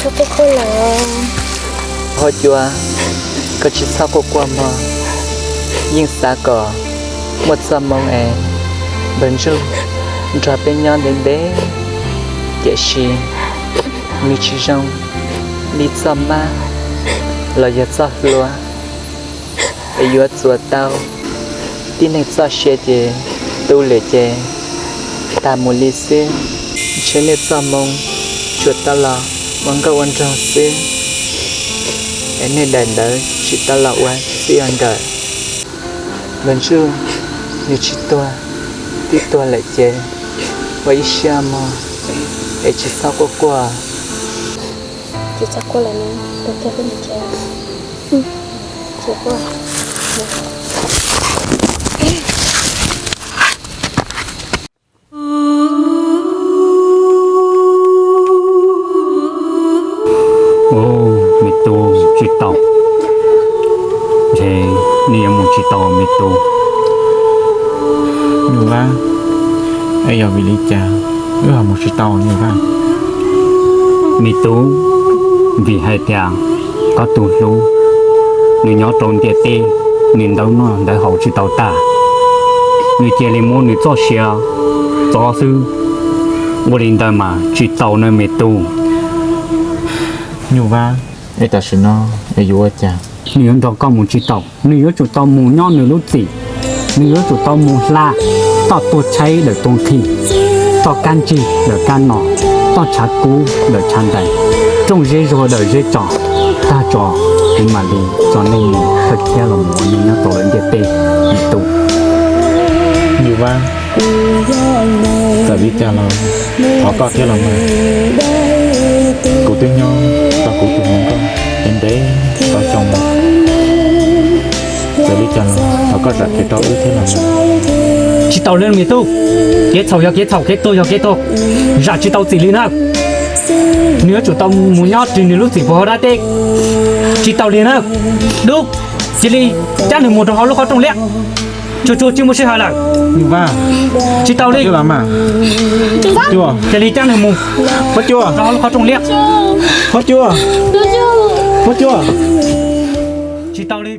Huab cua, koj tsis txhob quaj quaj mog. Yeej xav kom muaj txoj moo es npawg Ntsuj nrog peb nyob ntev ntev, tiam sis nws tsis zoo li txoj mab los yog txoj hlua es yuav txuas tau tib neeg txoj sia ces tu lawm ces tag mus li xwb. Ntshe nej txoj moo tsuas tau los ua nkauj ua nraug xwb, es nej daim ntawd tsis tau los ua txij ua nkawm. Npawg Ntsuj, nws tsis tuag, twb tuag lawm ces ua ib siab mog, es tsis txhob quaj quaj. Ub, me tub, tsis tau, ntshe nej yuav mus tsis tau me tub. Nyuj Vaj, es yog vim li cas wb ho mus tsis tau Nyuj Vaj? Me tub, vim hais tias koj tus hlub nws nyob rau ntiaj teb, nws ntawv noj ntawv haus tsis tau tag, nws cia li muab nws txoj sia txov xwb. Ua li ntawd mas tsis tau na me tub. Nyuj Vaj, es tam sim no es yuav ua cas? Nws yuav nrog koj mus tsis tau, nws yuav tsum tau mus nyob nws lub txim, nws yuav tsum tau mus hla toj tuag tshaib lawm tuag nqhis, toj kab ntsig lawm kab no, toj tshav kub lawm tshav ntais, rooj zeb zuag lawm zeb tso, tag tso kuv mam li tso nej mus thawj thiab los mus ua neej nyob rau lawv ntiaj teb me tub. Nyuj Vaj, txawm li cas los thov koj thiab los mas, kuv twb nyob tau kuv tus hluas nkauj ntev ntev tau xyoo lawm, txawm li cas los thov koj zam kev rau wb thiab los mas. Tsis tau li me tub, kev txhaum yog kev txhaum, kev tuag yog kev tuag, zam tsis tau txim li na. Nws yuav tsum tau mus nyob ris nws lub txim puag hauv dab teb. Tsis tau li na. Dub, cia li cab nws mus rau hauv lub qhov rooj liab. Tsuag tsuag tsis muaj sij hawm lawm. Tsis tau li. Cia li cab nws mus rau hauv lub qhov rooj liab. Tsis tau li.